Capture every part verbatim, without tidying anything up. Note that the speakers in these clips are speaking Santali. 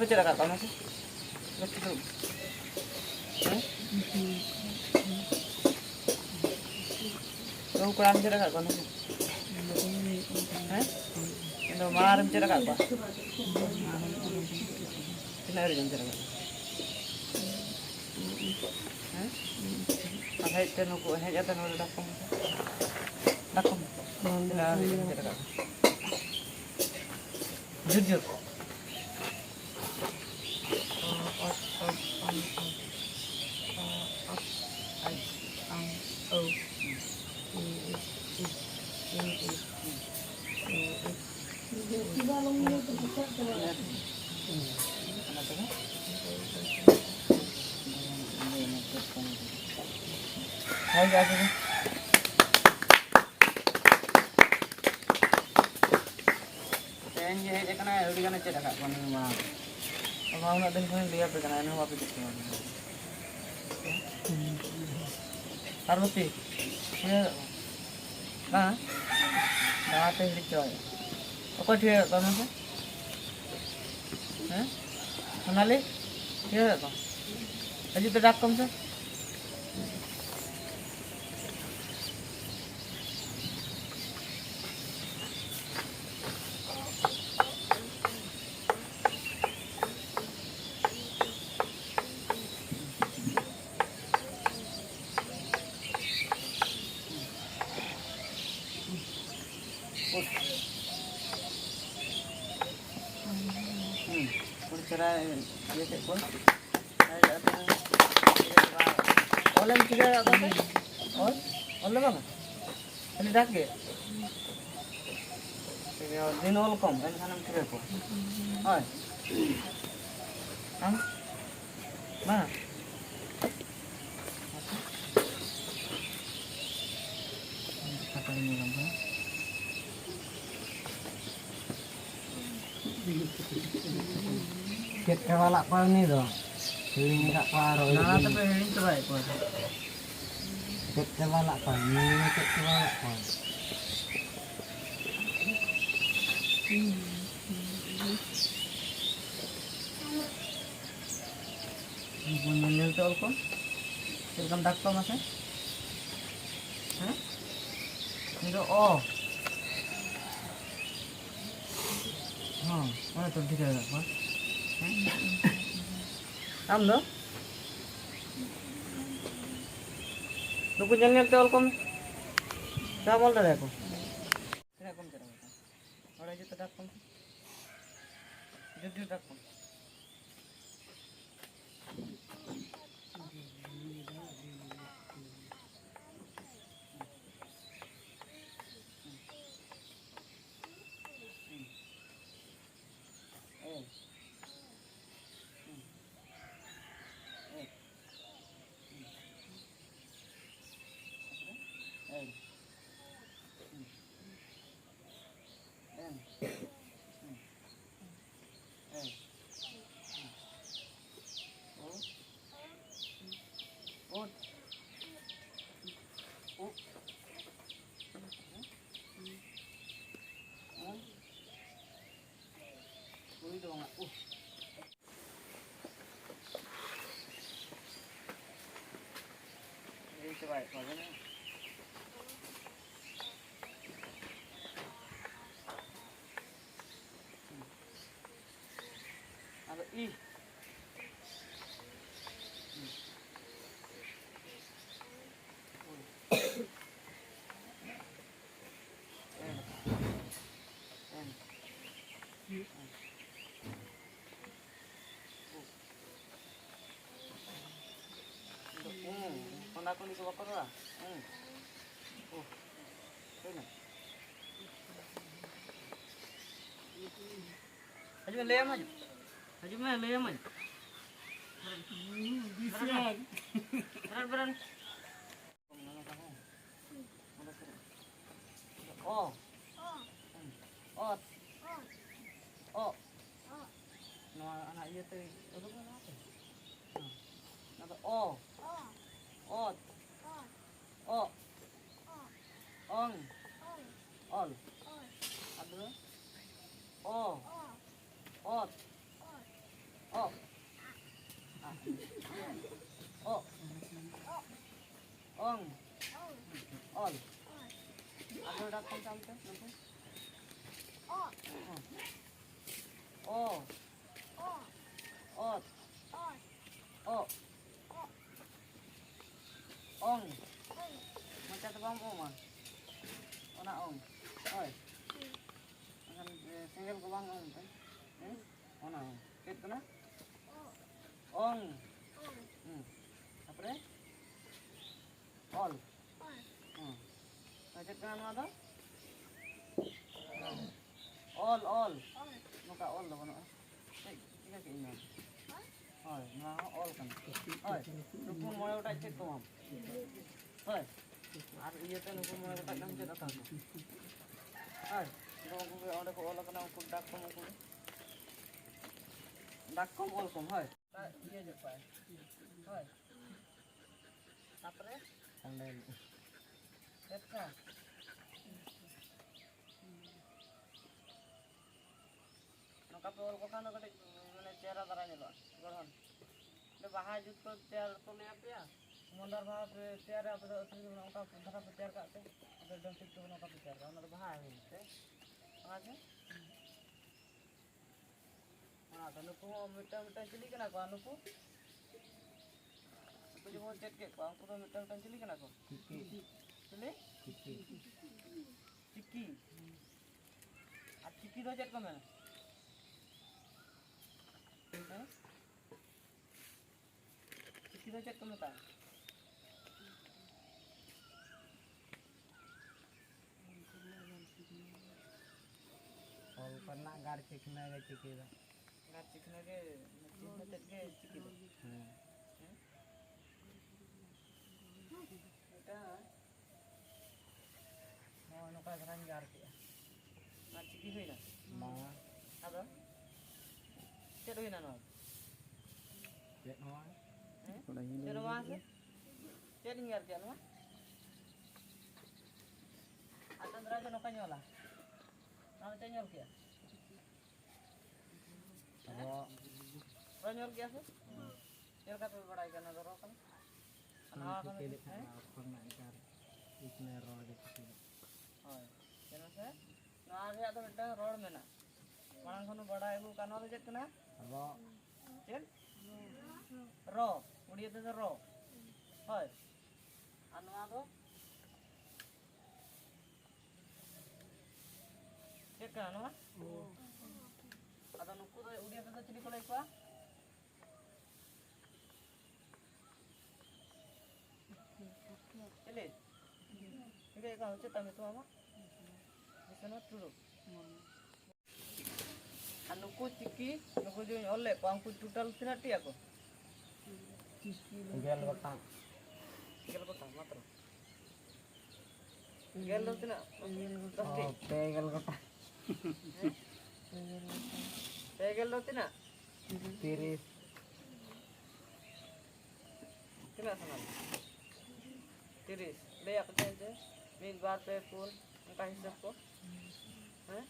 ᱪᱮᱫ ᱟᱠᱟᱫ ᱠᱚᱣᱟ ᱢᱟᱥᱮ? ᱦᱮᱸ? ᱵᱟᱹᱦᱩ ᱠᱚᱲᱟᱢ ᱪᱮᱫ ᱟᱠᱟᱫ ᱠᱚᱣᱟ ᱢᱟᱥᱮ? ᱦᱮᱸ? ᱤᱧ ᱫᱚ ᱢᱟᱲᱟᱝ ᱨᱮᱢ ᱪᱮᱫ ᱟᱠᱟᱫ ᱠᱚᱣᱟ? ᱛᱤᱱᱟᱹᱜ ᱦᱟᱹᱨᱤᱡ ᱮᱢ ᱪᱮᱫ ᱟᱠᱟᱫ ᱠᱚᱣᱟ? ᱦᱮᱸ? ᱟᱨ ᱦᱮᱡ ᱛᱮ ᱱᱩᱠᱩ, ᱦᱮᱡ ᱟᱛᱮ ᱱᱚᱰᱮ ᱰᱟᱠᱚᱢ ᱢᱮᱥᱮ᱾ ᱰᱟᱠᱚᱢ᱾ ᱛᱤᱱᱟᱹᱜ ᱦᱟᱹᱨᱤᱡ ᱮᱢ ᱪᱮᱫ ᱟᱠᱟᱫ ᱠᱚᱣᱟ? ᱡᱳᱨ ᱡᱳᱨ᱾ ᱦᱳᱭ, ᱡᱟ ᱜᱮ᱾ ᱛᱮᱦᱮᱧ ᱜᱮ ᱦᱮᱡ ᱟᱠᱟᱱᱟᱭ, ᱟᱹᱰᱤ ᱜᱟᱱᱮ ᱪᱮᱫ ᱟᱠᱟᱫ ᱠᱚᱣᱟ ᱱᱩᱭ ᱢᱟ᱾ ᱵᱟᱵᱟ, ᱩᱱᱟᱹᱜ ᱫᱤᱱ ᱠᱷᱚᱱᱤᱧ ᱞᱟᱹᱭ ᱟᱯᱮ ᱠᱟᱱᱟ, ᱮᱱᱦᱚᱸ ᱵᱟᱯᱮ ᱪᱮᱫ ᱪᱟᱵᱟ ᱠᱟᱱᱟ᱾ ᱯᱟᱨᱵᱚᱛᱤ, ᱴᱷᱤᱠᱟᱹ ᱟᱠᱟᱫ ᱠᱚᱣᱟ? ᱵᱟᱝ, ᱫᱟᱬᱟ ᱛᱮ ᱦᱤᱲᱤᱧ ᱪᱟᱵᱟᱭᱮᱫ᱾ ᱚᱠᱚᱭ ᱴᱷᱤᱠᱟᱹ ᱟᱠᱟᱫ ᱠᱚᱣᱟ ᱢᱮᱱᱛᱮ? ᱦᱮᱸ? ᱥᱳᱱᱟᱞᱤ, ᱴᱷᱤᱠᱟᱹ ᱟᱠᱟᱫ ᱠᱚᱣᱟ? ᱦᱤᱡᱩᱜ ᱛᱮ ᱰᱟᱠ ᱠᱚᱢ ᱥᱮ᱾ ᱦᱩᱸ, ᱟᱹᱰᱤ ᱪᱮᱦᱨᱟ ᱤᱭᱟᱹ ᱠᱮᱫ ᱠᱚᱣᱟ᱾ ᱚᱞᱮᱢ ᱴᱷᱤᱠᱟᱹ ᱟᱠᱟᱫ ᱠᱚᱣᱟ ᱥᱮ? ᱚᱞ? ᱚᱞ ᱫᱚ ᱵᱟᱝᱟ? ᱠᱷᱟᱹᱞᱤ ᱰᱟᱠ ᱜᱮ? ᱴᱷᱤᱠ ᱜᱮᱭᱟ, ᱫᱤᱱ ᱚᱞ ᱠᱚᱢ, ᱮᱱᱠᱷᱟᱱᱮᱢ ᱴᱷᱤᱠᱟᱹ ᱠᱚᱣᱟ᱾ ᱦᱳᱭ᱾ ᱟᱢ? ᱵᱟᱝᱟ? ᱠᱷᱟᱛᱟ ᱨᱮ ᱧᱮᱞᱟᱢ ᱠᱟᱱᱟ᱾ ᱪᱮᱫ ᱪᱟᱵᱟ ᱞᱟᱜ ᱠᱚᱣᱟ ᱩᱱᱤ ᱫᱚ? ᱦᱤᱲᱤᱧ ᱟᱠᱟᱫ ᱠᱚᱣᱟ ᱟᱨᱦᱚᱸ ᱫᱟᱬᱟ ᱛᱮᱯᱮ ᱦᱤᱲᱤᱧ ᱪᱟᱵᱟᱭᱮᱫ ᱠᱚᱣᱟ ᱛᱚ᱾ ᱪᱮᱫ ᱪᱟᱵᱟ ᱞᱟᱜ ᱠᱚᱣᱟ? ᱩᱱᱤ ᱫᱚ ᱪᱮᱫ ᱪᱟᱵᱟ ᱞᱟᱜ ᱠᱚᱣᱟ? ᱧᱮᱞ ᱧᱮᱞ ᱛᱮ ᱚᱞ ᱠᱚᱢ᱾ ᱪᱮᱫ ᱞᱮᱠᱟᱢ ᱫᱟᱜᱽ ᱠᱚᱣᱟ ᱢᱟᱥᱮ? ᱦᱮᱸ? ᱱᱤᱭᱟᱹ ᱫᱚ ᱚ᱾ ᱦᱚᱸ, ᱚᱱᱮ ᱛᱚ ᱴᱷᱤᱠᱟᱹ ᱠᱟᱜ ᱠᱚᱣᱟ᱾ ᱦᱮᱸ? ᱟᱢ ᱫᱚ? ᱱᱩᱠᱩ ᱧᱮᱞ ᱧᱮᱞ ᱛᱮ ᱚᱞ ᱠᱚᱢ᱾ ᱪᱮᱫᱟᱜ ᱵᱟᱢ ᱚᱞ ᱫᱟᱲᱮᱭᱟᱠᱚᱣᱟ? ᱛᱤᱱᱟᱹᱜ ᱠᱚᱢ ᱪᱟᱞᱟᱣ ᱟᱠᱟᱱᱟ? ᱱᱚᱰᱮ ᱦᱤᱡᱩᱜ ᱛᱮ ᱫᱟᱜᱽ ᱠᱚᱢ᱾ ᱡᱳᱨ ᱡᱳᱨ ᱫᱟᱜᱽ ᱠᱚᱢ᱾ ᱩᱱᱤ ᱫᱚ ᱵᱟᱝᱟ᱾ ᱩᱦ᱾ ᱤᱧ ᱪᱟᱵᱟᱭᱮᱫ ᱠᱚᱣᱟ, ᱵᱟᱝᱟ? ᱟᱫᱚ ᱤ᱾ ᱚᱱᱟ ᱠᱚ ᱱᱤᱛᱚᱜ ᱵᱟᱠᱚ ᱨᱚᱲᱟ? ᱦᱮᱸ᱾ ᱦᱩᱭᱱᱟ? ᱦᱤᱡᱩᱜ ᱢᱮ, ᱞᱟᱹᱭ ᱟᱢᱟᱹᱧ᱾ ᱦᱤᱡᱩᱜ ᱢᱮ, ᱞᱟᱹᱭ ᱟᱢᱟᱹᱧ᱾ ᱵᱮᱨᱮᱫ, ᱵᱮᱨᱮᱫ᱾ ᱚ᱾ ᱚᱛ᱾ ᱚ᱾ ᱱᱚᱣᱟ ᱚᱱᱟ ᱤᱭᱟᱹᱛᱮ ᱩᱰᱩᱠ ᱢᱮ ᱱᱚᱣᱟᱛᱮ᱾ ᱦᱮᱸ᱾ ᱱᱚᱣᱟ ᱫᱚ ᱚ᱾ ᱚᱛ᱾ ᱚ᱾ ᱚᱝ᱾ ᱚᱞ᱾ ᱟᱫᱚ ᱚ᱾ ᱚᱛ᱾ ᱚ᱾ ᱟ᱾ ᱚ᱾ ᱚᱝ᱾ ᱚᱞ᱾ ᱟᱨ ᱰᱟᱠ ᱠᱚᱢ ᱛᱟᱢ ᱛᱮ, ᱱᱩᱠᱩ᱾ ᱚ᱾ ᱚᱛ᱾ ᱚᱜ᱾ ᱚᱝ᱾ ᱢᱚᱪᱟ ᱛᱮ ᱵᱟᱢ ᱚᱢᱟ᱾ ᱚᱱᱟ ᱚᱝ᱾ ᱦᱳᱭ᱾ ᱮᱱᱠᱷᱟᱱ, ᱮ, ᱥᱮᱸᱜᱮᱞ ᱠᱚ ᱵᱟᱝ ᱚᱝ ᱛᱮ᱾ ᱦᱮᱸ? ᱚᱱᱟ ᱚᱝ᱾ ᱪᱮᱫ ᱠᱟᱱᱟ? ᱚᱝ᱾ ᱦᱩᱸ᱾ ᱛᱟᱯᱚᱨᱮ? ᱚᱞ᱾ ᱦᱩᱸ᱾ ᱟᱨ ᱪᱮᱫ ᱠᱟᱱᱟ ᱱᱚᱣᱟ ᱫᱚ? ᱚᱞ, ᱚᱞ᱾ ᱱᱚᱝᱠᱟ ᱚᱞ ᱫᱚ ᱵᱟᱹᱱᱩᱜᱼᱟ᱾ ᱪᱮᱫ ᱪᱤᱠᱟᱹ ᱠᱮᱫ ᱤᱧ ᱱᱚᱣᱟ? ᱦᱳᱭ, ᱱᱚᱣᱟ ᱦᱚᱸ ᱚᱞ ᱠᱟᱱᱟ᱾ ᱦᱳᱭ, ᱱᱩᱠᱩ ᱢᱚᱬᱮ ᱜᱚᱴᱟᱝ ᱪᱮᱫ ᱠᱚ ᱵᱟᱝ? ᱦᱳᱭ, ᱟᱨ ᱤᱭᱟᱹᱛᱮ ᱱᱩᱠᱩ ᱢᱚᱬᱮ ᱜᱚᱴᱟᱝ ᱫᱚ ᱪᱮᱫ ᱟᱛᱟ ᱠᱚ? ᱦᱳᱭ, ᱩᱱᱠᱩ ᱜᱮ ᱚᱸᱰᱮ ᱠᱚ ᱚᱞ ᱟᱠᱟᱱᱟ, ᱩᱱᱠᱩ ᱰᱟᱠ ᱠᱚᱢ, ᱩᱱᱠᱩ ᱜᱮ᱾ ᱰᱟᱠ ᱠᱚᱢ ᱚᱞ ᱠᱚᱢ, ᱦᱳᱭ᱾ ᱤᱭᱟᱹ ᱡᱚᱜ ᱯᱟᱭ᱾ ᱦᱳᱭ᱾ ᱛᱟᱯᱚᱨᱮ? ᱚᱸᱰᱮ᱾ ᱪᱮᱫ ᱠᱟ? ᱱᱚᱝᱠᱟ ᱯᱮ ᱚᱞ ᱠᱚ ᱠᱷᱟᱱ ᱫᱚ ᱠᱟᱹᱴᱤᱡ, ᱢᱟᱱᱮ, ᱪᱮᱦᱨᱟ ᱫᱷᱟᱨᱟ ᱧᱮᱞᱚᱜᱼᱟ ᱜᱚᱲᱦᱚᱱ᱾ ᱚᱸᱰᱮ ᱵᱟᱦᱟ ᱡᱩᱛ ᱠᱚ ᱛᱮᱭᱟᱨ ᱠᱚ ᱞᱟᱹᱭ ᱟᱯᱮᱭᱟ, ᱢᱚᱱᱫᱟᱨ ᱵᱟᱦᱟ ᱯᱮ ᱛᱮᱭᱟᱨᱟ, ᱟᱯᱮ ᱫᱚ ᱟᱹᱛᱩ ᱨᱮ ᱚᱱᱠᱟ ᱫᱷᱟᱨᱟ ᱯᱮ ᱛᱮᱭᱟᱨ ᱠᱟᱜ ᱛᱮ, ᱟᱯᱮ ᱰᱟᱹᱝ ᱴᱷᱤᱠ ᱛᱮ ᱚᱱᱠᱟ ᱯᱮ ᱛᱮᱭᱟᱨ ᱠᱟᱜᱼᱟ, ᱚᱱᱟ ᱫᱚ ᱵᱟᱦᱟ ᱦᱩᱭᱮᱱ ᱛᱮ᱾ ᱚᱱᱟ ᱜᱮ᱾ ᱚᱱᱟ ᱫᱚ ᱱᱩᱠᱩ ᱦᱚᱸ ᱢᱤᱫᱴᱟᱝ ᱢᱤᱫᱴᱟᱝ ᱪᱤᱞᱤ ᱠᱟᱱᱟ ᱠᱚ? ᱟᱨ ᱱᱩᱠᱩ? ᱱᱩᱠᱩ ᱡᱮᱢᱚᱱ ᱪᱮᱫ ᱠᱮᱫ ᱠᱚᱣᱟ, ᱩᱱᱠᱩ ᱫᱚ ᱢᱤᱫᱴᱟᱝ ᱢᱤᱫᱴᱟᱝ ᱪᱤᱞᱤ ᱠᱟᱱᱟ ᱠᱚ? ᱪᱤᱠᱤ᱾ ᱪᱤᱞᱤ? ᱪᱤᱠᱤ᱾ ᱪᱤᱠᱤ᱾ ᱟᱨ ᱪᱤᱠᱤ ᱫᱚ ᱪᱮᱫ ᱠᱚ ᱢᱮᱱᱟ? ᱦᱮᱸ? ᱪᱤᱠᱤ ᱫᱚ ᱪᱮᱫ ᱠᱚ ᱢᱮᱛᱟᱜᱼᱟ? ᱚᱞ ᱠᱚᱨᱮᱱᱟᱜ ᱜᱟᱨ ᱪᱤᱠᱷᱱᱟᱹ ᱜᱮ ᱪᱤᱠᱤ ᱫᱚ᱾ ᱜᱟᱨ ᱪᱤᱠᱷᱱᱟᱹ ᱜᱮ, ᱪᱤᱱᱦᱟᱹ ᱛᱮᱫ ᱜᱮ ᱪᱤᱠᱤ ᱫᱚ᱾ ᱦᱮᱸ᱾ ᱦᱮᱸ? ᱢᱤᱫᱴᱟᱝ ᱱᱚᱜᱼᱚᱭ ᱱᱚᱝᱠᱟ ᱫᱷᱟᱨᱟᱧ ᱜᱟᱨ ᱠᱮᱜᱼᱟ᱾ ᱚᱱᱟ ᱪᱤᱠᱤ ᱦᱩᱭᱱᱟ? ᱵᱟᱝᱟ᱾ ᱟᱫᱚ? ᱪᱮᱫ ᱦᱩᱭᱱᱟ ᱱᱚᱣᱟ? ᱪᱮᱫ ᱦᱚᱸ ᱵᱟᱝ᱾ ᱦᱮᱸ? ᱪᱮᱫ ᱦᱚᱸ ᱵᱟᱝ ᱥᱮ? ᱪᱮᱫ ᱤᱧ ᱜᱟᱨ ᱠᱮᱜᱼᱟ ᱱᱚᱣᱟ? ᱟᱨ ᱪᱚᱸᱫᱽᱨᱟ ᱫᱚ ᱱᱚᱝᱠᱟᱧ ᱚᱞᱟ᱾ ᱱᱚᱣᱟ ᱫᱚ ᱪᱮᱫ ᱤᱧ ᱚᱞ ᱠᱮᱜᱼᱟ? ᱦᱮᱸ? ᱨᱚ᱾ ᱨᱚ ᱧᱚᱨ ᱜᱮᱭᱟ ᱥᱮ? ᱪᱮᱫ ᱞᱮᱠᱟ ᱯᱮ ᱵᱟᱲᱟᱭ ᱠᱟᱱᱟ ᱫᱚ ᱨᱚᱲ ᱠᱟᱱᱟ? ᱟᱨ ᱱᱚᱣᱟ ᱠᱟᱱᱟ ᱪᱮᱫ? ᱦᱮᱸ? ᱚᱠᱷᱚᱨ ᱨᱮᱱᱟᱜ ᱮᱱᱠᱷᱟᱱ ᱤᱠᱱᱟᱹ ᱨᱚᱲ ᱜᱮ ᱪᱤᱠᱟᱹᱭᱟ? ᱦᱳᱭ, ᱪᱮᱫᱟᱜ ᱥᱮ ᱱᱚᱣᱟ ᱨᱮᱭᱟᱜ ᱫᱚ ᱢᱤᱫᱴᱟᱝ ᱨᱚᱲ ᱢᱮᱱᱟᱜᱼᱟ᱾ ᱢᱟᱲᱟᱝ ᱠᱷᱚᱱ ᱵᱚᱱ ᱵᱟᱲᱟᱭ ᱟᱹᱜᱩ ᱠᱟᱜ, ᱱᱚᱣᱟ ᱫᱚ ᱪᱮᱫ ᱠᱟᱱᱟ? ᱨᱚ᱾ ᱪᱮᱫ? ᱨᱚ᱾ ᱩᱲᱤᱭᱟ ᱛᱮᱫᱚ ᱨᱚ᱾ ᱦᱳᱭ᱾ ᱟᱨ ᱱᱚᱣᱟ ᱫᱚ? ᱪᱮᱫ ᱠᱟᱱᱟ ᱱᱚᱣᱟ? ᱟᱫᱚ ᱱᱩᱠᱩ ᱫᱚ ᱩᱲᱤᱭᱟ ᱛᱮᱫᱚ ᱪᱤᱞᱤ ᱠᱚ ᱞᱟᱹᱭ ᱠᱚᱣᱟ? ᱪᱤᱞᱤ? ᱪᱤᱞᱤ ᱠᱚ, ᱪᱮᱫ ᱛᱟᱢ ᱧᱩᱛᱩᱢ ᱟᱢᱟᱜ? ᱵᱤᱥᱥᱚᱱᱟᱛᱷ ᱴᱩᱰᱩ᱾ ᱟᱨ ᱱᱩᱠᱩ ᱪᱤᱠᱤ, ᱱᱩᱠᱩ ᱡᱮᱧ ᱚᱞ ᱞᱮᱫ ᱠᱚᱣᱟ, ᱩᱱᱠᱩ ᱴᱳᱴᱟᱞ ᱛᱤᱱᱟᱹᱜ ᱴᱤ ᱟᱠᱚ? ᱜᱮᱞ ᱜᱚᱴᱟᱝ᱾ ᱜᱮᱞ ᱜᱚᱴᱟᱝ ᱢᱟᱛᱨᱚ? ᱜᱮᱞ ᱫᱚ ᱛᱤᱱᱟᱹᱜ? ᱫᱚᱥ ᱴᱤ? ᱚ, ᱯᱮ ᱜᱮᱞ ᱜᱚᱴᱟᱝ᱾ ᱦᱮᱸ? ᱯᱮ ᱜᱮᱞ ᱫᱚ ᱛᱤᱱᱟᱹᱜ? ᱛᱤᱨᱤᱥ᱾ ᱛᱤᱱᱟᱹᱜ ᱥᱟᱱᱟᱢ? ᱛᱤᱨᱤᱥ᱾ ᱞᱟᱹᱭ ᱟᱠᱚ ᱛᱟᱦᱮᱸ ᱡᱮ ᱢᱤᱫ, ᱵᱟᱨ, ᱯᱮ, ᱯᱩᱱ, ᱚᱱᱠᱟ ᱦᱤᱥᱟᱹᱵ ᱠᱚ᱾ ᱦᱮᱸ?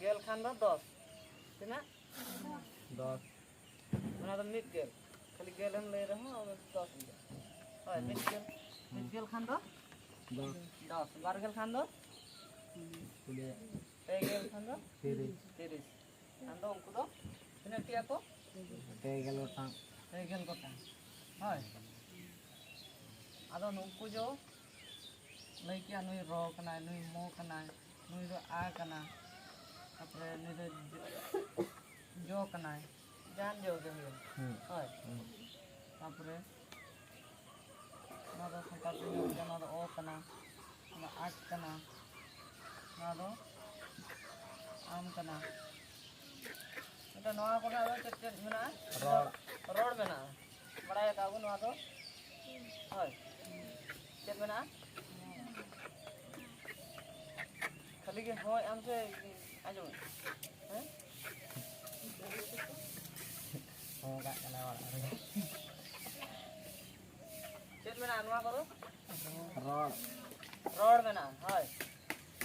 ᱜᱮᱞ ᱠᱷᱟᱱ ᱫᱚ ᱫᱚᱥ᱾ ᱛᱤᱱᱟᱹᱜ? ᱫᱚᱥ᱾ ᱚᱱᱟ ᱫᱚ ᱢᱤᱫ ᱜᱮᱞ᱾ ᱠᱷᱟᱹᱞᱤ ᱜᱮᱞ ᱮᱢ ᱞᱟᱹᱭ ᱨᱮᱦᱚᱸ ᱚᱱᱟ ᱫᱚ ᱫᱚᱥ ᱦᱩᱭᱩᱜᱼᱟ᱾ ᱦᱳᱭ, ᱢᱤᱫ ᱜᱮᱞ᱾ ᱢᱤᱫ ᱜᱮᱞ ᱠᱷᱟᱱ ᱫᱚ? ᱫᱚᱥ᱾ ᱫᱚᱥ᱾ ᱵᱟᱨ ᱜᱮᱞ ᱠᱷᱟᱱ ᱫᱚ? ᱠᱩᱲᱤ᱾ ᱯᱮ ᱜᱮᱞ ᱠᱷᱟᱱ ᱫᱚ? ᱛᱤᱨᱤᱥ᱾ ᱛᱤᱨᱤᱥ᱾ ᱟᱫᱚ ᱩᱱᱠᱩ ᱫᱚ ᱛᱤᱱᱟᱹᱜ ᱴᱤ ᱟᱠᱚ? ᱯᱮ ᱜᱮᱞ ᱜᱚᱴᱟᱝ᱾ ᱯᱮ ᱜᱮᱞ ᱜᱚᱴᱟᱝ᱾ ᱦᱳᱭ᱾ ᱟᱫᱚ ᱱᱩᱠᱩ ᱡᱚ ᱞᱟᱹᱭ ᱠᱮᱜᱼᱟ, ᱱᱩᱭ ᱨᱚ ᱠᱟᱱᱟᱭ, ᱱᱩᱭ ᱢᱚ ᱠᱟᱱᱟᱭ, ᱱᱩᱭ ᱫᱚ ᱟ ᱠᱟᱱᱟ, ᱛᱟᱯᱚᱨᱮ ᱱᱩᱭ ᱫᱚ ᱡᱚ, ᱡᱚ ᱠᱟᱱᱟᱭ, ᱡᱟᱦᱟᱱ ᱡᱚ ᱜᱮ ᱦᱩᱭᱩᱜ᱾ ᱦᱩᱸ᱾ ᱦᱳᱭ᱾ ᱦᱩᱸ᱾ ᱛᱟᱯᱚᱨᱮ ᱱᱚᱣᱟ ᱫᱚ ᱥᱟᱱᱛᱟᱲ ᱛᱮ ᱧᱮᱞ ᱯᱮ, ᱱᱚᱣᱟ ᱫᱚ ᱚ ᱠᱟᱱᱟ, ᱱᱚᱣᱟ ᱫᱚ ᱟᱡ ᱠᱟᱱᱟ, ᱱᱚᱣᱟ ᱫᱚ ᱟᱢ ᱠᱟᱱᱟ᱾ ᱟᱪᱪᱷᱟ, ᱱᱚᱣᱟ ᱠᱚᱨᱮ ᱟᱫᱚ ᱪᱮᱫ ᱪᱮᱫ ᱢᱮᱱᱟᱜᱼᱟ? ᱨᱚᱲ᱾ ᱨᱚᱲ ᱢᱮᱱᱟᱜᱼᱟ᱾ ᱵᱟᱲᱟᱭ ᱟᱠᱟᱫ ᱵᱚᱱ ᱱᱚᱣᱟ ᱫᱚ? ᱦᱳᱭ᱾ ᱪᱮᱫ ᱢᱮᱱᱟᱜᱼᱟ? ᱠᱷᱟᱹᱞᱤ ᱜᱮ ᱦᱳᱭ ᱟᱢ ᱥᱮ ᱟᱸᱡᱚᱢ ᱢᱮ᱾ ᱦᱮᱸ? ᱦᱚᱸ ᱠᱟᱜ ᱠᱟᱱᱟ ᱚᱲᱟᱜ ᱨᱮ᱾ ᱪᱮᱫ ᱢᱮᱱᱟᱜᱼᱟ ᱱᱚᱣᱟ ᱠᱚᱫᱚ? ᱨᱚᱲ᱾ ᱨᱚᱲ ᱢᱮᱱᱟᱜᱼᱟ, ᱦᱳᱭ᱾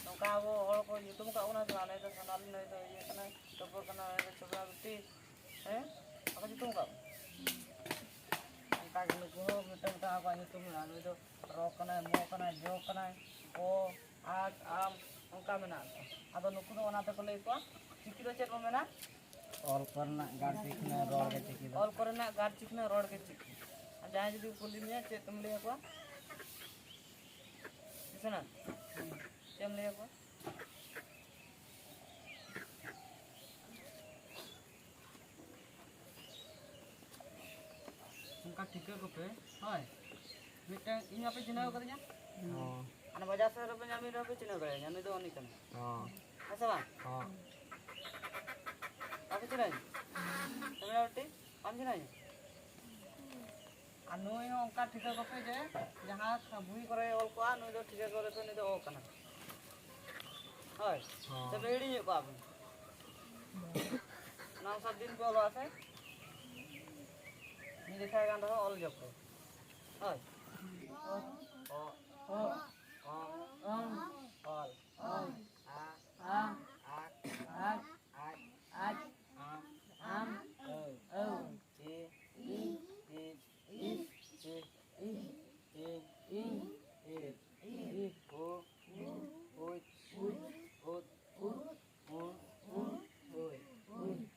ᱱᱚᱝᱠᱟ ᱟᱵᱚ ᱦᱚᱲ ᱠᱚ ᱧᱩᱛᱩᱢ ᱟᱠᱟᱫ ᱵᱚᱱᱟ ᱥᱮ ᱵᱟᱝ? ᱱᱩᱭ ᱫᱚ ᱥᱳᱱᱟᱞᱤ, ᱱᱩᱭ ᱫᱚ ᱤᱭᱟᱹ ᱠᱟᱱᱟᱭ, ᱴᱚᱯᱚᱨ ᱠᱟᱱᱟᱭ, ᱱᱩᱭ ᱫᱚ ᱪᱚᱯᱨᱟ ᱵᱤᱴᱤ᱾ ᱦᱮᱸ? ᱵᱟᱠᱚ ᱧᱩᱛᱩᱢ ᱟᱠᱟᱫ ᱠᱚᱣᱟ? ᱚᱱᱠᱟ ᱜᱮ ᱱᱩᱠᱩ ᱦᱚᱸ ᱢᱤᱫᱴᱟᱝ ᱢᱤᱫᱴᱟᱝ ᱟᱠᱚᱣᱟᱜ ᱧᱩᱛᱩᱢ ᱢᱮᱱᱟᱜᱼᱟ᱾ ᱱᱩᱭ ᱫᱚ ᱨᱚ ᱠᱟᱱᱟᱭ, ᱢᱚ ᱠᱟᱱᱟᱭ, ᱡᱚ ᱠᱟᱱᱟᱭ, ᱜᱚ, ᱟᱜ, ᱟᱢ, ᱚᱱᱠᱟ ᱢᱮᱱᱟᱜ ᱠᱚᱣᱟ᱾ ᱟᱫᱚ ᱱᱩᱠᱩ ᱫᱚ ᱚᱱᱟ ᱛᱮᱠᱚ ᱞᱟᱹᱭ ᱠᱚᱣᱟ, ᱪᱤᱠᱤ ᱫᱚ ᱪᱮᱫ ᱵᱚ ᱢᱮᱱᱟ? ᱚᱞ ᱠᱚᱨᱮᱱᱟᱜ ᱜᱟᱨ ᱪᱤᱠᱷᱱᱟᱹ, ᱨᱚᱲ ᱜᱮ ᱪᱤᱠᱤ ᱫᱚ᱾ ᱚᱞ ᱠᱚᱨᱮᱱᱟᱜ ᱜᱟᱨ ᱪᱤᱠᱷᱱᱟᱹ, ᱨᱚᱲ ᱜᱮ ᱪᱤᱠᱤ᱾ ᱟᱨ ᱡᱟᱦᱟᱸᱭ ᱡᱩᱫᱤ ᱠᱩᱞᱤ ᱢᱮᱭᱟ, ᱪᱮᱫ ᱮᱢ ᱞᱟᱹᱭ ᱟᱠᱚᱣᱟ? ᱫᱤᱥᱟᱹᱱᱟ? ᱪᱮᱫ ᱮᱢ ᱞᱟᱹᱭ ᱟᱠᱚᱣᱟ? ᱚᱱᱠᱟ ᱴᱷᱤᱠᱟᱹ ᱠᱚᱯᱮ, ᱦᱳᱭ᱾ ᱢᱤᱫᱴᱟᱝ ᱤᱧ ᱵᱟᱯᱮ ᱪᱤᱱᱦᱟᱹᱣ ᱠᱟᱫᱤᱧᱟ? ᱦᱚᱸ᱾ ᱦᱟᱱᱟ ᱵᱟᱡᱟᱨ ᱥᱮᱫ ᱨᱮᱯᱮ ᱧᱟᱢ ᱨᱮᱦᱚᱸ ᱯᱮ ᱪᱤᱱᱦᱟᱹᱣ ᱫᱟᱲᱮᱭᱟᱹᱧᱟ, ᱱᱩᱭ ᱫᱚ ᱩᱱᱤ ᱠᱟᱱᱟᱭ᱾ ᱦᱚᱸ᱾ ᱦᱮᱸ ᱥᱮ ᱵᱟᱝ? ᱦᱚᱸ᱾ ᱵᱟᱯᱮ ᱪᱤᱱᱦᱟᱹᱣᱤᱧᱟ? ᱛᱟᱢᱤᱞᱱᱟᱲᱩ ᱴᱤ? ᱵᱟᱢ ᱪᱤᱱᱦᱟᱹᱣᱤᱧᱟ? ᱟᱨ ᱱᱩᱭ ᱦᱚᱸ ᱚᱱᱠᱟ ᱴᱷᱤᱠᱟᱹ ᱠᱚᱯᱮ ᱡᱮ ᱡᱟᱦᱟᱸ ᱵᱳᱭ ᱠᱚᱨᱮ ᱚᱞ ᱠᱚᱜᱼᱟ, ᱱᱩᱭ ᱫᱚ ᱴᱷᱤᱠᱟᱹ ᱠᱚᱨᱮ ᱯᱮ, ᱱᱩᱭ ᱫᱚ ᱚ ᱠᱟᱱᱟ᱾ ᱦᱳᱭ᱾ ᱦᱚᱸ᱾ ᱥᱮ ᱯᱮ ᱦᱤᱲᱤᱧᱮᱫ ᱠᱚᱣᱟ ᱯᱮ? ᱚᱱᱟ ᱥᱟᱛ ᱫᱤᱱ ᱯᱮ ᱚᱞᱚᱜᱼᱟ ᱥᱮ? ᱢᱤᱫ ᱡᱚᱠᱷᱟ ᱜᱟᱱ ᱨᱮᱦᱚᱸ ᱚᱞ ᱡᱚᱵ ᱯᱮ᱾ ᱦᱳᱭ᱾ ᱚ, ᱚ, ᱚ, ᱚᱞ᱾ ᱚᱞ᱾ ᱟ, ᱟ, ᱟᱠ, ᱟᱠ, ᱟᱡ, ᱟᱡ, ᱟᱢ, ᱟᱢ, ᱟᱹᱣ, ᱟᱹᱣ, ᱤ, ᱤ, ᱤᱡ, ᱤᱡ, ᱤᱡ, ᱤᱧ, ᱤᱧ, ᱤᱡ, ᱤᱡ, ᱩ, ᱩ, ᱩᱡ, ᱩᱡ, ᱩᱫ, ᱩᱫ, ᱩᱱ, ᱩᱱ, ᱩᱭ, ᱩᱭ᱾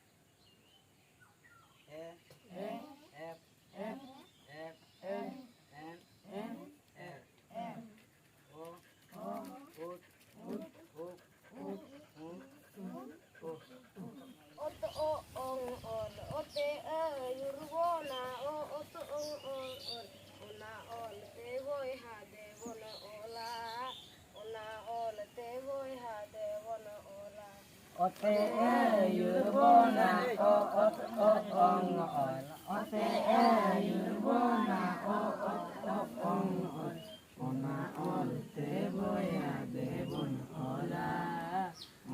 ᱮ, ᱮ, ᱮᱯ, ᱮᱯ, ᱮᱯ, ᱮᱯ, ᱮᱱ, ᱮᱱ, ᱮᱱ, ᱮᱨ, ᱮᱨ᱾ ᱚ, ᱚ, ᱩᱫ, ᱩᱫ, ᱩᱵ, ᱩᱵ, ᱩᱵ, ᱩᱵ, ᱩᱵ᱾ ᱚᱛ ᱚ ᱚᱝ ᱚᱞ, ᱚᱛᱮ ᱟᱹᱭᱩᱨ ᱵᱚᱱᱟ, ᱚ ᱚᱛ ᱚᱝ ᱚᱞ ᱚᱞ, ᱚᱱᱟ ᱚᱞ ᱛᱮ ᱵᱚᱭᱦᱟ ᱫᱮᱵᱚᱱ ᱚᱞᱟ, ᱚᱱᱟ ᱚᱞ ᱛᱮ ᱵᱚᱭᱦᱟ ᱫᱮᱵᱚᱱ ᱚᱞᱟ᱾ ᱚᱛᱮ ᱟᱹᱭᱩᱨ ᱵᱚᱱᱟ, ᱚ ᱚᱛ ᱚ ᱚᱝ ᱚᱞ, ᱚᱛᱮ ᱟᱹᱭᱩᱨ ᱵᱚᱱᱟ, ᱚ ᱚᱛ ᱚ ᱚᱝ ᱚᱞ, ᱚᱱᱟ ᱚᱞ ᱛᱮ ᱵᱚᱭᱦᱟ ᱫᱮᱵᱚᱱ ᱚᱞᱟ,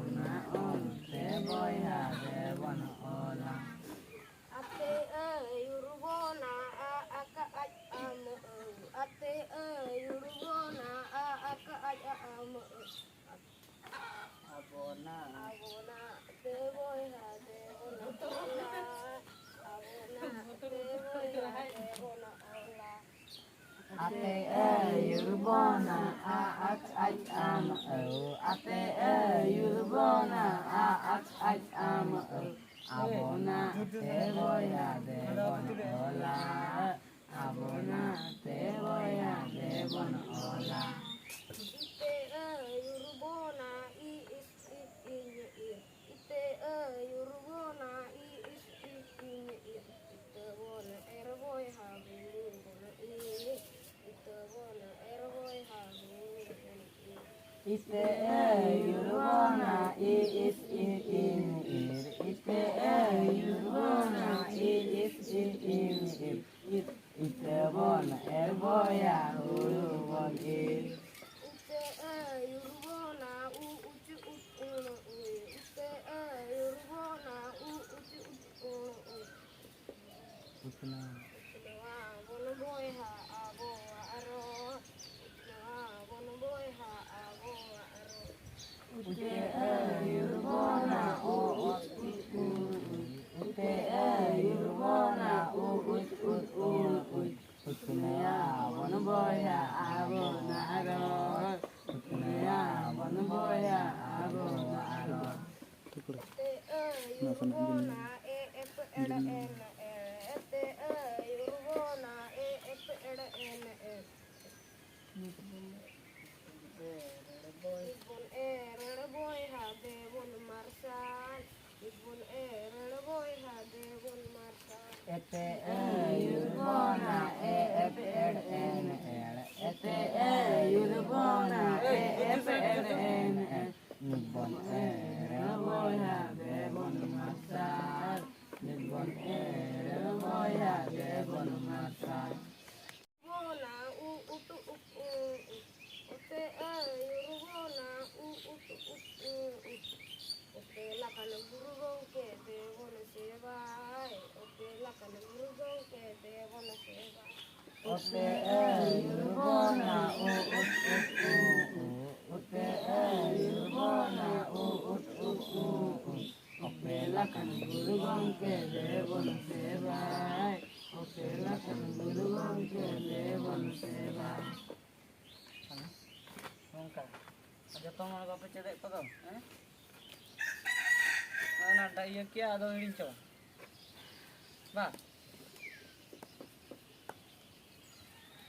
ᱚᱱᱟ ᱚᱞ ᱛᱮ ᱵᱚᱭᱦᱟ ᱫᱮᱵᱚᱱ ᱚᱞᱟ᱾ ᱟᱛᱮ ᱟᱹᱭᱩᱨ ᱵᱚᱱᱟ, ᱟ ᱟᱠᱟ ᱟᱡ ᱟᱢ ᱟᱹᱣ, ᱟᱛᱮ ᱟᱹᱭᱩᱨ ᱵᱚᱱᱟ, ᱟ ᱟᱠᱟ ᱟᱡ ᱟᱢ ᱟᱹᱣ᱾ ᱟᱵᱚᱱᱟ᱾ ᱟᱵᱚᱱᱟ ᱛᱮ ᱵᱚᱭᱦᱟ ᱫᱮᱵᱚᱱ ᱚᱞᱟ, ᱟᱵᱚ ᱟᱛᱮ ᱟᱹᱭᱩᱨ ᱵᱚᱱᱟ ᱟ ᱟᱪ ᱟᱪ ᱟᱢ ᱟᱹᱣ᱾ ᱟᱛᱮ ᱟᱹᱭᱩᱨ ᱵᱚᱱᱟ ᱟ ᱟᱪ ᱟᱪ ᱟᱢ ᱟᱹᱣ᱾ ᱟᱵᱚᱱᱟᱜ ᱛᱮ ᱵᱚᱭᱦᱟ ᱫᱮᱵᱚᱱ ᱚᱞᱟ᱾ ᱟᱵᱚᱱᱟᱜ ᱛᱮ ᱵᱚᱭᱦᱟ ᱫᱮᱵᱚᱱ ᱚᱞᱟ᱾ ᱤᱛᱮ ᱟᱹᱭᱩᱨ ᱵᱚᱱᱟ ᱤ ᱤᱥ ᱤ ᱤᱧ ᱤᱨ᱾ ᱤᱛᱮ ᱟᱹᱭᱩᱨ ᱵᱚᱱᱟ ᱤ ᱤᱥ ᱤ ᱤᱧ ᱤᱨ᱾ ᱤᱛᱟᱹ ᱵᱚᱱ ᱮᱨ ᱵᱚᱭᱦᱟ ᱦᱩᱲᱩ ᱵᱚᱱ ᱤᱨ᱾ ᱤᱛᱟᱹ ᱵᱚᱱ ᱮᱨ ᱵᱚᱭᱦᱟ ᱦᱩᱲᱩ ᱵᱚᱱ ᱤᱨ᱾ ᱤᱛᱮ ᱟᱹᱭᱩᱨ ᱵᱚᱱᱟ ᱤ ᱤᱥ ᱤ ᱤᱧ ᱤᱨ᱾ ᱤᱛᱮ ᱟᱹᱭᱩᱨ ᱵᱚᱱᱟ ᱤ ᱤᱥ ᱤ ᱤᱧ ᱤᱨ᱾ ᱤᱛᱟᱹ ᱵᱚᱱ ᱮᱨ ᱵᱚᱭᱦᱟ ᱦᱩᱲᱩ ᱵᱚᱱ ᱤᱨ᱾ ᱤᱛᱟᱹ ᱟᱹᱭᱩᱨ ᱵᱚᱱᱟ ᱩ ᱩᱪᱩ ᱩᱪ ᱩᱬ ᱩᱭ᱾ ᱤᱛᱟᱹ ᱟᱹᱭᱩᱨ ᱵᱚᱱᱟ ᱩ ᱩᱪᱩ ᱩᱪ ᱩᱬ ᱩᱭ᱾ ᱩᱛᱱᱟᱹᱣᱟ ᱵᱚᱱ ᱵᱚᱭᱦᱟ ᱟᱵᱚᱣᱟᱜ ᱨᱚᱲ᱾ ᱩᱛᱱᱟᱹᱣᱟ ᱵᱚᱱ ᱵᱚᱭᱦᱟ ᱟᱵᱚᱣᱟᱜ ᱨᱚᱲ᱾ ᱩᱛᱮ ᱟᱹᱭᱩᱨ ᱵᱚᱱᱟ ᱩ ᱩᱪ ᱩᱪ ᱩ ᱩᱪ᱾ ᱩᱛᱮ ᱟᱹᱭᱩᱨ ᱵᱚᱱᱟ ᱩ ᱩᱪ ᱩᱪ ᱩ ᱩᱪ᱾ ᱩᱛᱱᱟᱹᱣᱟ ᱵᱚᱱ ᱵᱚᱭᱦᱟ ᱟᱵᱚᱱᱟᱜ ᱨᱚᱲ᱾ ᱩᱛᱱᱟᱹᱣᱟ ᱵᱚᱱ ᱵᱚᱭᱦᱟ ᱟᱵᱚᱱᱟᱜ ᱨᱚᱲ᱾ ᱛᱮ ᱟᱹᱭᱩᱨ ᱵᱚᱱᱟ ᱮ ᱮᱯ ᱮᱲ ᱮᱱ ᱮᱲ᱾ ᱛᱮ ᱟᱹᱭᱩᱨ ᱵᱚᱱᱟ ᱮ ᱮᱯ ᱮᱲ ᱮᱱ ᱮᱲ᱾ ᱱᱤᱛ ᱵᱚᱱ ᱮᱨ ᱵᱚᱭᱦᱟ ᱫᱮᱵᱚᱱ ᱢᱟᱨᱥᱟᱞ᱾ ᱱᱤᱛ ᱵᱚᱱ ᱮᱨ ᱵᱚᱭᱦᱟ ᱫᱮᱵᱚᱱ ᱢᱟᱨᱥᱟᱞ᱾ ᱮᱛᱮ ᱟᱹᱭᱩᱨ ᱵᱚᱱᱟ ᱮ ᱮᱯ ᱮᱲ ᱮᱱ ᱮᱲ᱾ ᱮᱛᱮ ᱟᱹᱭᱩᱨ ᱵᱚᱱᱟ ᱮ ᱮᱯ ᱮᱲ ᱮᱱ ᱮᱲ᱾ ᱱᱤᱛ ᱵᱚᱱ ᱮᱨ ᱵᱚᱭᱦᱟ ᱫᱮᱵᱚᱱ ᱢᱟᱨᱥᱟᱞ᱾ ᱱᱤᱛ ᱵᱚᱱ ᱮᱨ ᱵᱚᱭᱦᱟ ᱫᱮᱵᱚᱱ ᱢᱟᱨᱥᱟᱞ᱾ ᱵᱚᱱᱟ ᱩ ᱩᱴ ᱩᱴ ᱩ ᱩ᱾ ᱚᱛᱮ ᱟᱹᱭᱩᱨ ᱵᱚᱱᱟ ᱩ ᱩᱴ ᱩᱴ ᱩ ᱩ᱾ ᱚᱛᱮ ᱞᱟᱠᱟᱱ ᱜᱩᱨᱩ ᱜᱚᱢᱠᱮ ᱫᱮᱵᱚᱱ ᱥᱮᱵᱟᱭ᱾ ᱚᱛᱮ ᱞᱟᱠᱟᱱ ᱜᱩᱨᱩ ᱜᱚᱢᱠᱮ ᱫᱮᱵᱚᱱ ᱥᱮᱵᱟᱭ᱾ ᱚᱛᱮ ᱟᱹᱭᱩᱨ ᱵᱚᱱᱟ ᱩ ᱩᱴ ᱩᱴ ᱩ ᱩ᱾ ᱚᱛᱮ ᱟᱹᱭᱩᱨ ᱵᱚᱱᱟ ᱩ ᱩᱴ ᱩᱴ ᱩ ᱩ᱾ ᱚᱛᱮ ᱞᱟᱠᱟᱱ ᱜᱩᱨᱩ ᱜᱚᱢᱠᱮ ᱫᱮᱵᱚᱱ ᱥᱮᱵᱟᱭ᱾ ᱚᱛᱮ ᱫᱮᱞᱟ ᱠᱷᱟᱱ ᱜᱩᱨᱩ ᱜᱚᱢᱠᱮ ᱫᱮᱵᱚᱱ ᱥᱮᱵᱟ᱾ ᱱᱚᱝᱠᱟ ᱡᱚᱛᱚ ᱢᱚᱬᱮ ᱵᱟᱯᱮ ᱪᱮᱫ ᱮᱫ ᱠᱚᱫᱚ, ᱦᱮᱸ? ᱚᱱᱟ ᱰᱟ-, ᱤᱭᱟᱹ ᱠᱮᱜᱼᱟ, ᱟᱫᱚ ᱦᱤᱲᱤᱧ ᱪᱟᱵᱟ᱾ ᱵᱟ,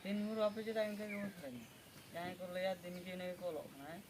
ᱛᱤᱱ ᱵᱷᱳᱨ ᱵᱟᱯᱮ ᱪᱮᱫᱟ, ᱤᱱᱠᱟᱹ ᱜᱮᱵᱚᱱ ᱥᱮᱨᱮᱧᱟ᱾ ᱡᱟᱦᱟᱸᱭ ᱠᱚ ᱞᱟᱹᱭᱟ, ᱫᱤᱱ ᱜᱮ ᱤᱱᱟᱹ ᱜᱮᱠᱚ ᱚᱞᱚᱜ ᱠᱟᱱᱟ, ᱦᱮᱸ?